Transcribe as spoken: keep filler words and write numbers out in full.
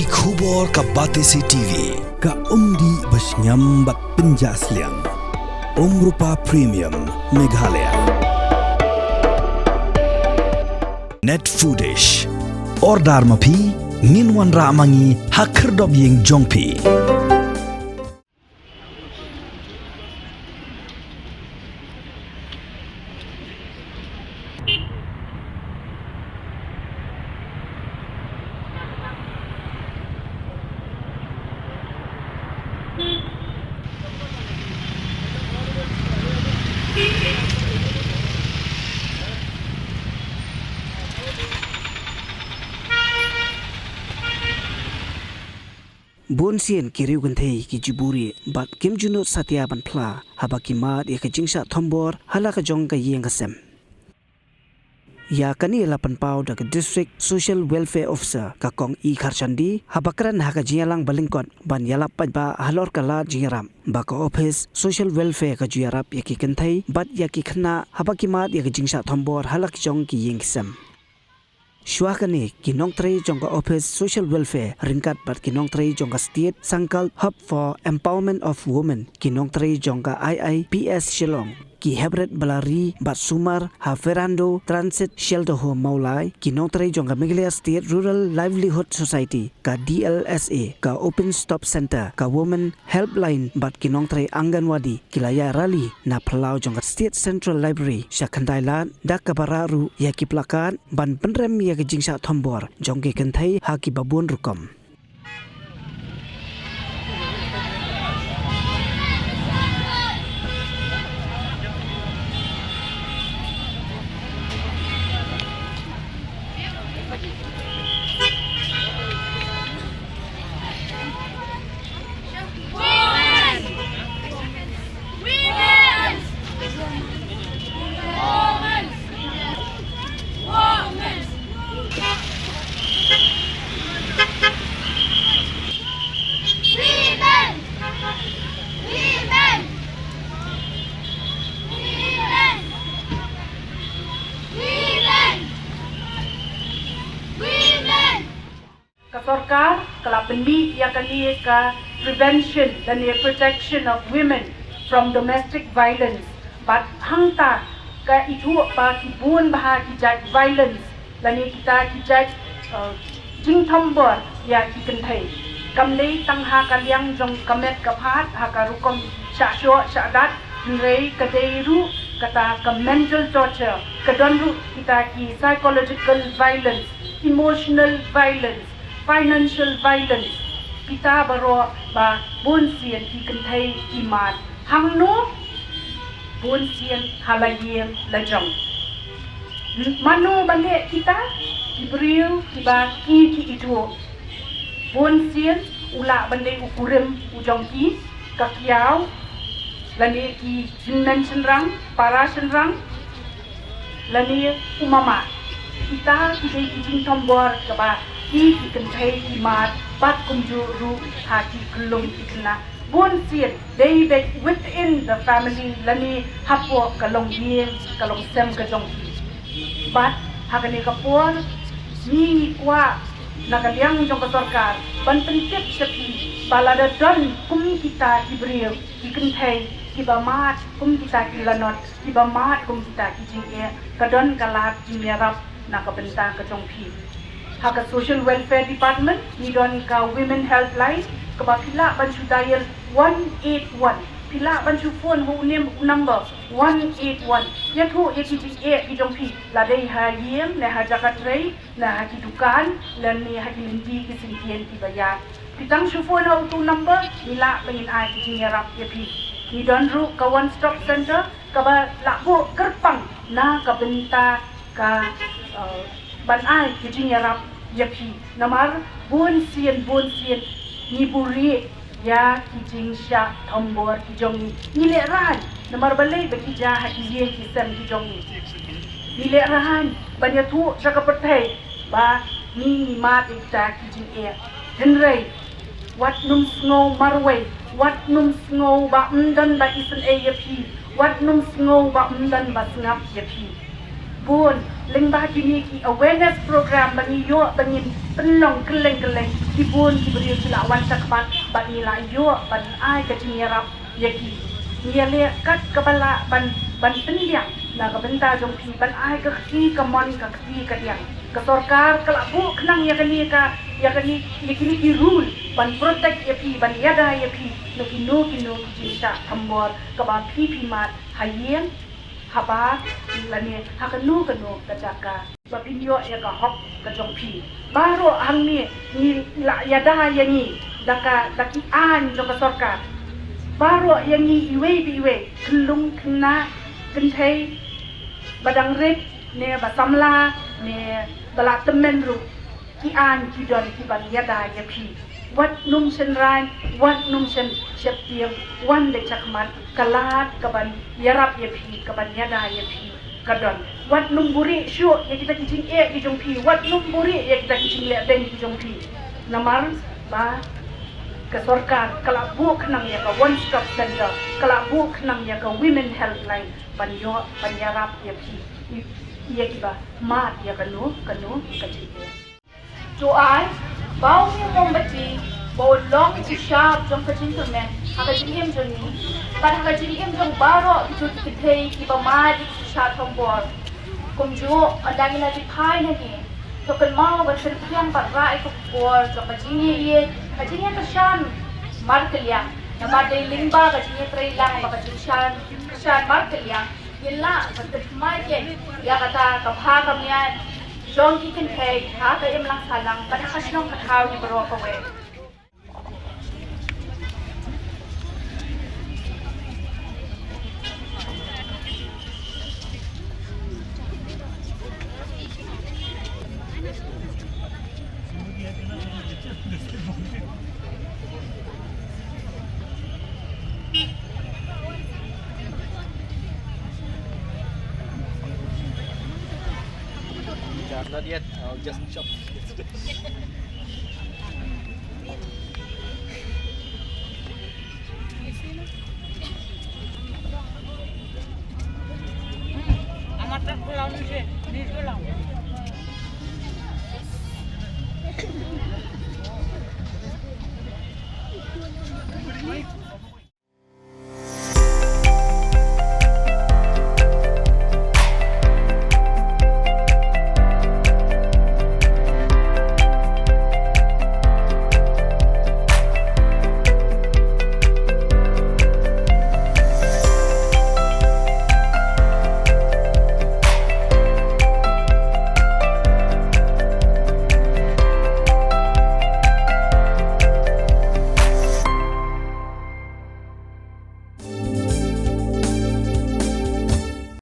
Ki khubor ka Batesi T V, ka umdih ba shngiam bad pynjah sliang. Umrupa Premium, Meghalaya. Net Foodish. Order ma phi, ngin wanrah ma ngi ha khyrdop ïing jong phi. Bun sien ki riew kynthei ki ju buhrieh bad kim ju nud satia ban phla haba ki mad ïa ka jingshah thombor ha la ka jong ka ïing ka sem. Ïa kane la pynpaw da ka District Social Welfare Officer, ka Kong E Kharshandi, haba kren ha ka jingïalang ba lyngkot ban ïalap paidbah halor ka lad jingïarap, ba ka Office Social Welfare ka ju ïarap ïa ki kynthei bad ïa ki khynnah haba ki mad ïa ka jingshah thombor ha la ki jong ki ïing ki sem. Shuwa kane, ki nongtrei jong ka Office Social Welfare ryngkat bad ki nongtrei jong ka State Sankalp Hub for Empowerment of Women, ki nongtrei jong ka I I P S Shillong, ki heprit ba la ri bad sumar ha Ferando Transit Shelter Home Mawlai, ki nongtrei jong ka Meghalaya State Rural Livelihood Society, ka D L S A, ka Open Stop Centre, ka Women Helpline bad ki nongtrei Anganwadi, ki la ïaid rally na phyllaw jong ka State Central Library sha Khyndailad, da kaba rah ruh ïa ki placard ban pynrem ïa ka jingshah thombor jong ki kynthei ha kiba bun rukom. Ka sorkar ka la pynmih ïa kane ka Prevention lane Protection of Women from Domestic Violence, bad hangta ka ithuh ba ki bun bha ki jait violence lane kita ki jait, uh, jingthombor ïa ki kynthei. Kam dei tang ha ka liang jong ka met ka phad, ha ka rukom shah shoh shah dat, hynrei ka dei ruh kata ka mental torture, ka don ruh kita ki psychological violence, emotional violence, financial violence. Kita baroh ba bun sien ki kynthei ki mad. Hangno? Bun sien ha la ïing la jong. Mano ban leh kita? Ki briew kiba ki ki ithuh. Bun sien u lah ban dei u kurim u jong ki, ka kiaw, lane ki hynmen shynrang, para shynrang, lane u mama. Kita ki dei ki jingthombor kaba ki ki kynthei ki mad bad kumjuh ruh ha ki khyllung ki khynnah. Bun sien dei beit within the family lane hapoh ka longïing ka longsem ka jong ki. Bad ha kane ka por ngi ngi kwah na ka liang jong ka sorkar ban pyntip sha phi ba lada don kum kita ki briew ki kynthei kiba mad kum kita ki lanot, kiba mad kum kita ki jingeh, ka don ka lad jingïarap na ka bynta ka jong phi. Ha ka Social Welfare Department ngi don ka Women Helpline kaba phi lah ban shu dial one eight one. Phi lah ban shu phone ha une u number one eight one. Ïathuh ïa ki jingeh ki jong phi, la dei ha ïing ne ha jaka trei, na ha ki dukan lane ha ki lynti ki syngkien kiba ïaid. Phi tang shu phone ha utu u number, ngi lah ban ngin ai ki jingïarap ïa phi. Ngi don ruh ka One Stop Center kaba lah buh kyrpang na ka bynta ka, uh, ban ai ki jingïarap ïa phi. Namar bun sien bun sien ngi buhrieh ïa ki jingshah thombor ki jong ngi. Ngi lehraiñ namar balei ba ki jia ha ki ïing ki sem ki jong ngi. Ngi lehraiñ ban ïathuh sha ka pyrthei ba ngi ngi mad ïa kita ki jingeh. Hynrei wat nym sngew marwei, wat nym sngew ba ym don ba isynei ïa phi, wat nym sngew ba ym don ba sngap ïa phi. Bun Lyngba kine ki awareness program ba ngi ïoh ba ngin pynlong kylleng kylleng, ki bun ki briew ki la wan shakhmat ba ngi la ïoh ban ai ka jingïarap ïa ki. Ngi ïaleh kat kaba lah ban, ban pynbiang na ka bynta jong phi, ban ai ka kti kamon ka kti kadiang. Ka sorkar ka la buh khnang ïa kane ka, ïa kane, ïa kine ki rule ban protect ïa phi, ban ïada ïa phi na kino kino ki jingshah thombor kaba phi phi mad ha ïing, ha bar, lane ha kano kano ka jaka. Ba phin ïoh ïa ka hok ka jong phi. Baroh hangne ngi la ïada ïa ngi da ka, da ki aiñ jong ka sorkar. Baroh ïa ngi iwei pa iwei, khyllung, khynnah, kynthei, ba dang rit ne ba samla ne ba la tymmen ruh, ki aiñ ki don kiban ïada ïa phi. Wat nym shynraiñ, wat nym shyn, sheptieng, wan beit shakhmat, ka lad kaban ïarap ïa phi, kaban ïada ïa phi ka don. Wat nym buhrieh shuh ïa kita ki jingeh ki jong phi, wat nym buhrieh ïa kita ki jingleh beiñ ki jong phi. Namar ba ka sorkar ka la buh khnang ïa ka one stop center, ka la buh khnang ïa ka women helpline ban ïoh, ban ïarap ïa phi, ïa kiba mad ïa kano kano ka jingeh. To ai ba u mombati ba u long u shap jong ka jingkyrmen ha ka jingim jong ngi bad ha ka jingim jong baroh ki kynthei kiba mad ïa ki jingshah thombor. Kumjuh ynda ngi la lehkai na ngi, to kynmaw ban pynphriang bad rah ïa ka bor jong ka jingïeit, ka jingïakyrshan markylliang. Namar dei lyngba ka jingïatreilang bad ka jingkyrshan markylliang, ngin lah ban pynthymmai ïa kata ka bha ka miat jong ki kynthei ha ka imlang sahlang bad ha ka shnong ka thaw hi baroh kawei. Not yet. I'll just chop.